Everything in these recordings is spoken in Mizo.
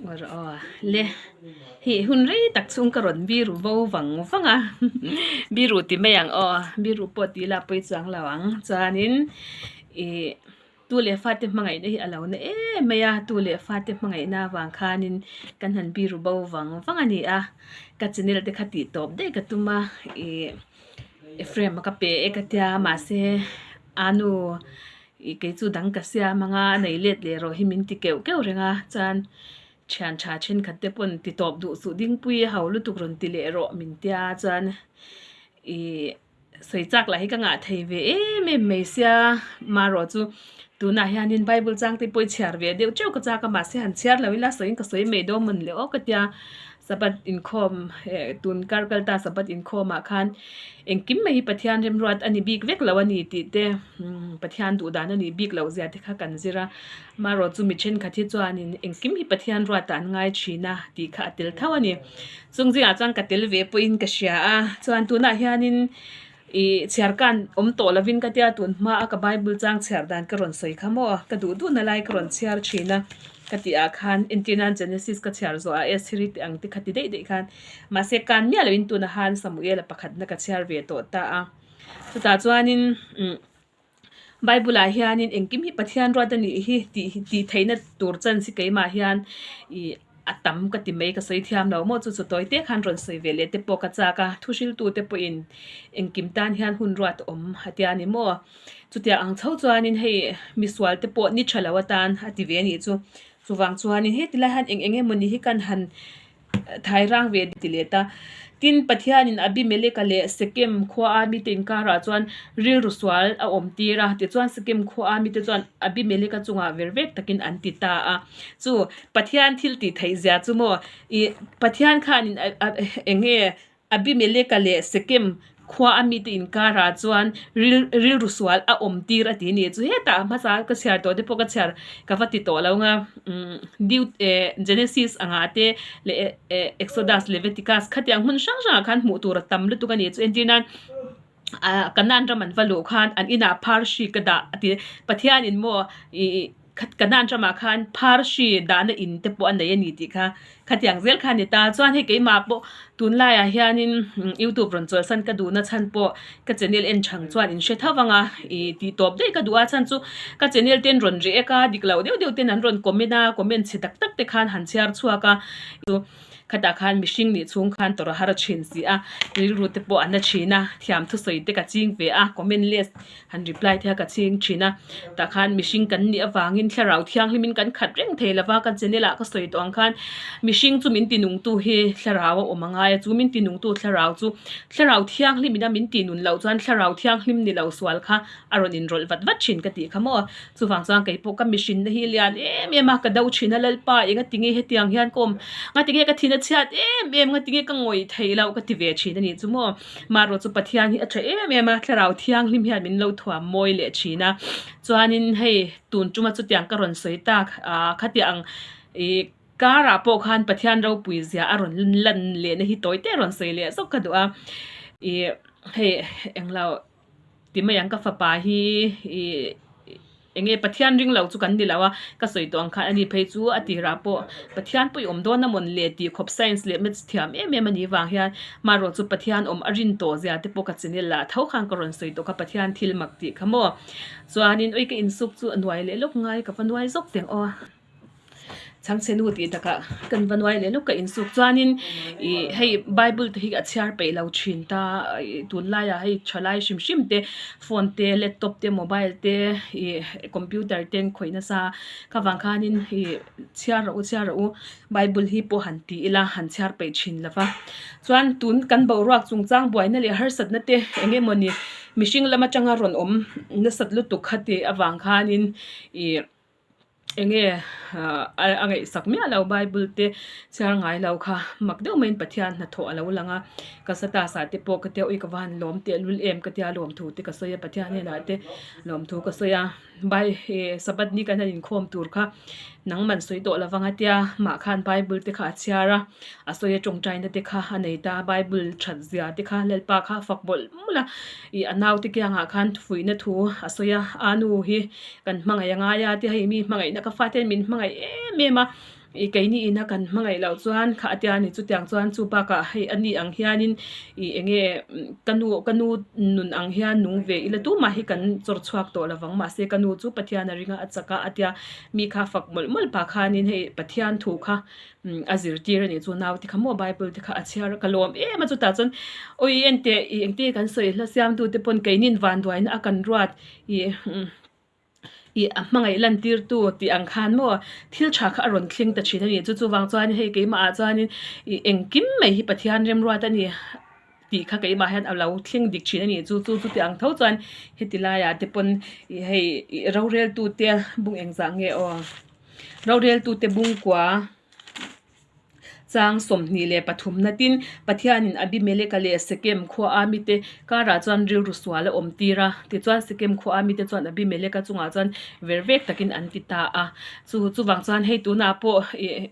Aw le hih hun rei tak chhung ka rawn biru bo vang vang a biru ti mai ang aw biru pawh tih ila pawi chuang lo ang chuanin ih tu leh fate hmangaihna hi a lo na em mai a tu leh fate hmangaihna avang khanin kan han biru bo vang vang a ni a ka channel te kha tih tawp daih ka tum a ih Ephraim a ka pe e ka tia mahse a nu. Ih kei chu dang ka siam anga a nei let leh rawh hi min ti keuh keuh reng a, chuan thian tha thenkhat te pawn ti tawp duh suh dingpui a ho lutuk rawn ti leh rawh min tia chuan ih sawi chak lah hi ka ngah thei ve em em mai sia marawh chu tunah hianin bible chang te pawh i chhiar ve deuh teuh ka chak a mahse han chhiar lo ila sawiin ka sawi mai dawn mawn le aw ka tia. Sabbath inkhawm eh tun kar kal ta Sabbath inkhawmah khan engkim mai hi Pathian remruat a ni bik vek lo a ni tih te Pathian duh dan a nih bik loh zia te kha kan zir a. Amaherawh chu mi thenkhat hi chuanin engkim hi Pathian ruatah an ngai thin a tih kha a tel tho a ni. Chung zingah chuan ka tel ve pawhin ka hria a, chuan tunah hianin Ih chhiar kan awm tawh lovin ka tia tun hma a ka bible chang chhiar dan ka rawn sawi kha maw ka duh duhna lai ka rawn chhiar thin a ka tih ah khan entir nan Genesis ka chhiar zawh ah Estheri te ang te kha ti daih daih khan mahse kan miah loh in tuna han Samuel-a pakhatna ka chhiar ve tawh ta a chutah chuanin umm Bible ah hianin engkim hi Pathian ruat a nih hi tih tih theihna tur chance hi keimah hian ih a tam ka ti mai ka sawi thiam lo maw chu chu tawi te khan rawn sawi ve leh te pawh ka chak a thu hriltu te pawhin engkim tan hian hun ruat awm a tia ni maw chutiang ang chho chuanin hei misual te pawh ni tha lo atan a ti ve a nih chu chuvang chuanin heti lai hian eng eng emawni hi kan han Thai rang ve ti leh ta. Tin, Pathianin Abimeleka leh Sekem khua a mite inkarah chuan rilru sual a awm tir a. Tichuan, Sekem khua a mite chuan Abimeleka chungah ver vek takin an ti ta a. Chu Pathian thil tih theih zia chu maw? Ih, Pathian khanin eng nge Abimeleka leh Sekem Khua a mite inkarah chuan ril rilru sual a awm tir a ti a ni. Chu hetah hmasa ka chhiar tawh te pawh ka chhiar ka va ti tawh lo nga umm Deut eh Genesis angah te leh eh Exodus Leviticus khatiang hmun hrang hrangah khan hmuh tur a tam lutuk a ni. Chu entir nan ah Canaan ram an va luh khan an inah phar hri ka dah a ti. Pathianin maw ih Kanaan ramah khan phar hri dahna in te pawh a nei a ni tih kha khatiang zel kha a ni ta. Chuan hei keimah pawh tunlaiah hianin youtube rawn chawlhsan ka duhna chhan pawh ka channel en chang chuan in hre tho vang a, ih tih tawp daih ka duh a chhan chu ka channel ten rawn react a, dik loh deuh deuh ten an rawn comment a, comment chhe tak tak te khan han chhiar chhuak a. Khatah khan mihring nih chhung khan tawrh a har a thin si a, rilru te pawh a na thin a, thiam thusawi te ka ching ve a, comment leh han reply te kha ka ching thin a, tah khan mihring kan nih avangin thlarau thianghlimin kan khat reng thei lova, ka channel ah ka sawi tawh ang khan mihring chu min tinungtu hi thlarau a awm a ngai a, chu min tinungtu thlarau chu thlarau thianghlimin a min tinun loh chuan thlarau thianghlim ni lo sual kha a rawn inrawlh vat vat thin ka tih kha maw. Chuvang chuan kei pawh ka mihrinna hi lian em em a, ka do thin a Lalpa enga tinge hetiang hian ka awm, nga tinge ka thin a chhiat em em, nga tinge ka ngawih theih loh ka ti ve thin a nih chu maw. Marawh chu Pathian hi a tha em em a, Thlarau Thianghlim hian min lo thuam mawi leh thin a. Chuanin hei tun tuma chutiang ka rawn sawi tak ah khatiang ih karah pawh khan Pathian ropui zia a rawn lan lehna hi tawi te a rawn sawi leh zawk ka duh a. Ih hei englo. Ti mai ang ka fapa hi ih eng nge Pathian ring lo chu kan ni lo a, ka sawi tawh ang khan ani phei chu a tirah pawh Pathian pawh i awm dawn a mawn le tih khawp science leh maths thiam em em a nih vang hian marawh chu Pathian awm a rin tawh zia te pawh ka channel lah tho khan ka rawn sawi tawh kha Pathian thil mak tih kha maw chuanin ui ka insuk chu a nuai leh lawk ngai ka va nuai zawk teng aw. Chhangchhe nu tih takah kan va nuai leh lawk ka insuk chuanin ih hei bible te hi a chhiar peih lo thin ta ih tunlaiah hei thalai hrim hrim te phone te laptop te mobile te ih computer te an khawih nasa kha vang khanin ih chhiar rawh u chhiar rawh u bible hi pawh han ti ila han chhiar peih thin lo va chuan tun kan boruak chungchang buaina leh harsatna te eng emawni mihring lam atanga rawn awm nasat lutuk kha tih avang khanin ih. Eng nge a ngaihsak miah lo bible te chhiar ngai lo kha mak deuh maiin Pathian hnathawh a lo lang a ka status ah te pawh ka tia ui ka va han lawm tehlul em ka tia lawmthu te ka sawi a Pathian hnenah te lawmthu ka sawi a bai sabbath ni kan han inkhawm tur kha nangman sawi tawh lo vang a tia mah khan bible te kha a chhiar a a sawi a tawngtaina te kha a nei ta bible that zia te kha Lalpa kha a fak mawlh mawlh a ih a naute kiangah khan fuihna thu a sawi a a nu hi Kan hmangaih a ngai a, ti hei mi hmangaihna ka fate hian min hmangaih em em a. Ih keini ina kan hmangaih loh chuan kha a tia ni chutiang chuan chu bakah hei a ni ang hianin ih eng nge ka nu ka nu nun ang hian nung ve ila tumah hi kan chawr chhuak tawh lovang mahse ka nu chu Pathian a ring a a chak a a tia mi kha fak mawlh mawlh pah khanin hei Pathian thu kha a zirtir a nih chu naute kha maw bible te kha a chhiar a ka lawm em a chutah chuan awi enteh ih engtin nge kan sawi hla siamtu te pawn keinin vanduaina a kan ruat ih. Ih a hmangaih lantirtu tih ang khan maw thil tha kha a rawn thleng ta thin a ni. Chu chuvang chuan hei keimahah chuanin ih engkim mai hi Pathian remruat a ni tih kha keimah hian a lo thleng dik thin a ni. Chu chu chuti ang tho chuan heti laiah te pawn ih hei ih roreltute bung engzah nge aw roreltute bungkua. Chang 23 natin Pathianin Abimeleka leh Sekem khua a mite karah chuan rilru sual a awm tir a. Tichuan Sekem khua a mite chuan Abimeleka chungah chuan ver vek takin an ti ta a. Chu chuvang chuan hei tunah pawh ih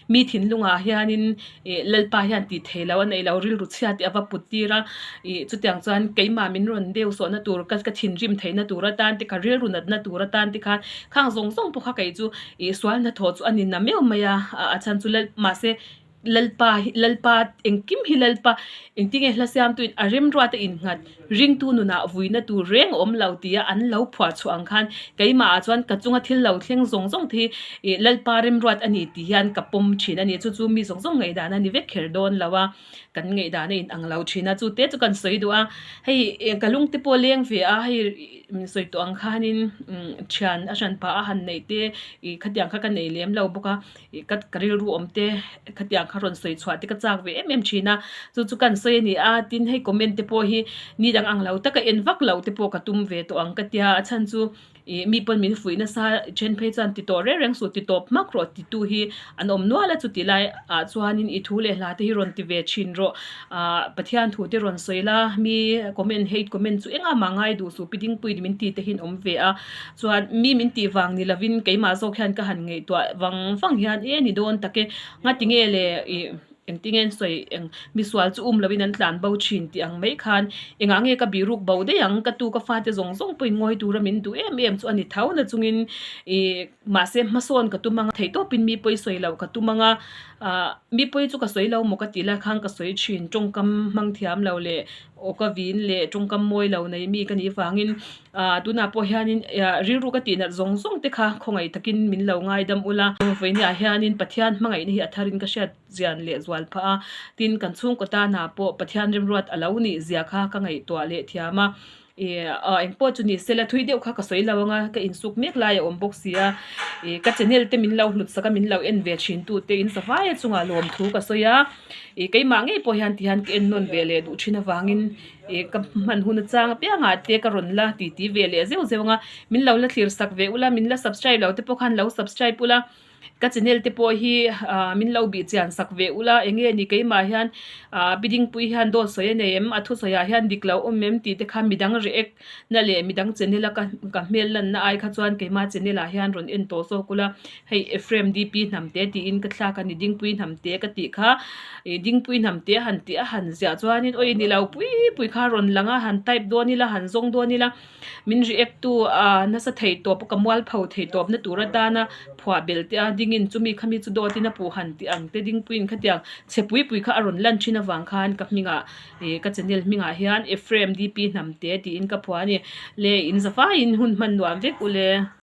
mi thinlungah hianin ih Lalpa hian tih thei lo a neih lo rilru chhia tih a va put tir a. Ih chutiang chuan keimah min rawn deu sawhna tur ka ka thinrim theihna tur atan te ka rilru natna tur atan te khan khang zawng zawng pawh kha kei chu Ih sual hnathawh chu a ni na meuh mai a, a chhan chu lal mahse Lalpa hi Lalpa engkim hi Lalpa engtinge hla siamtuin a remruat a innghat ringtu nunah vuina tur reng a awm lo tia an lo phuah chhuah ang khan keimahah chuan ka chunga thil lo thleng zawng zawng te hi ih Lalpa remruat a ni tih hian ka pawm thin a ni. Chu chu mi zawng zawng ngaihdan a ni vek kher dawn lo a, kan ngaihdan a inang lo thin a, chu te chu kan sawi duh a, hei ka lungte pawh leng ve a hei. Min sawi tawh ang khanin thian a hran pah a han neih te ih khatiang kha ka nei lem lo bawk a ih ka ka rilru awm te khatiang kha rawn sawi chhuah te ka chak ve em em thin a chu chu kan sawi a ni a tin hei comment te pawh hi ni dang ang lo taka en vak lo te pawh ka tum ve tawh ang ka tia a chhan chu ih mi pawn min fuih nasa then phei chuan ti tawh reng reng suh ti tawp hmak rawh ti tu hi an awm nual a chuti lai ah chuanin i thu leh hla te hi rawn ti ve thin rawh ah Pathian thu te rawn sawi la mi comment hate comment chu engah mah ngai duh suh pi dingpui min ti te hian awm ve a chuan mi min tih vang ni lovin keimah zawk hian ka han ngaihtuah vang vang hian e ni dawn tak e ngatinge le ih engtinge an sawi eng misual chu um lovin an tlan bo thin tih ang mai khan engah nge ka biruk bo daih ang ka tu ka fate zawng zawng pawhin ngawi tura min duh em em chu a ni tho na chungin ih. Mahse hmasawn ka tum anga theih tawpin mi pawi sawi loh ka tum anga ah mi pawi chu ka sawi lo maw ka tih lai khan ka sawi thin tawngkam hmang thiam lo leh aw ka vin leh tawngkam mawi lo nei mi ka nih vangin ah tunah pawh hianin ah rilru ka tih nat zawng zawng te kha khawngaih takin min lo ngaidam ula vawinia hianin Pathian hmangaihna hi a tharin ka hriat zian leh zual phah a tin kan chhungkaw tanah pawh Pathian remruat a lo nih zia kha ka ngaihtuah leh thiam a. Ih ah engpawh chu ni sela thui deuh kha ka sawi lo anga ka insuk mek lai a awm bawk si a ih ka channel te min lo hlut sak a min lo en ve thin tu te in zavai a chungah lawm thu ka sawi a ih keimah ngei pawh hian tihian ka en nawn ve leh duh thin avangin ih ka hman hun achang apiangah te ka rawn la ti ti ve leh zeuh zeuh anga min lo la thlir sak ve ula min la subscribe lo te pawh khan lo subscribe ula. Ka channel te pawh hi ah min lo bih chian sak ve ula eng nge ni keimah hian ah pi dingpui hian dawt sawi a nei em a thusawi ah hian dik lo awm em tih te kha midang react na leh midang channel a ka ka hmel lanna ai kha chuan keimah channel ah hian rawn en tawh zawk ula hei Ephraim DP hnamte tiin ka thlak a ni dingpui hnamte ka tih kha ih dingpui hnamte han tih a han ziah chuanin awi ni lo pui pui kha rawn lang a han type dawn ila han zawng dawn ila. Min react tu a nasa thei tawp ka mualpho thei tawp na tur atana phuah bel te a dingin chumi khami chu dawtin a puh han tih ang te dingpuiin khatiang chhe pui pui kha a rawn lan thin avang khan ka hmingah ih ka channel hmingah hian Ephraim DP Hnamte tiin ka phuah a ni le in zavaiin hun hman nuam vek ule.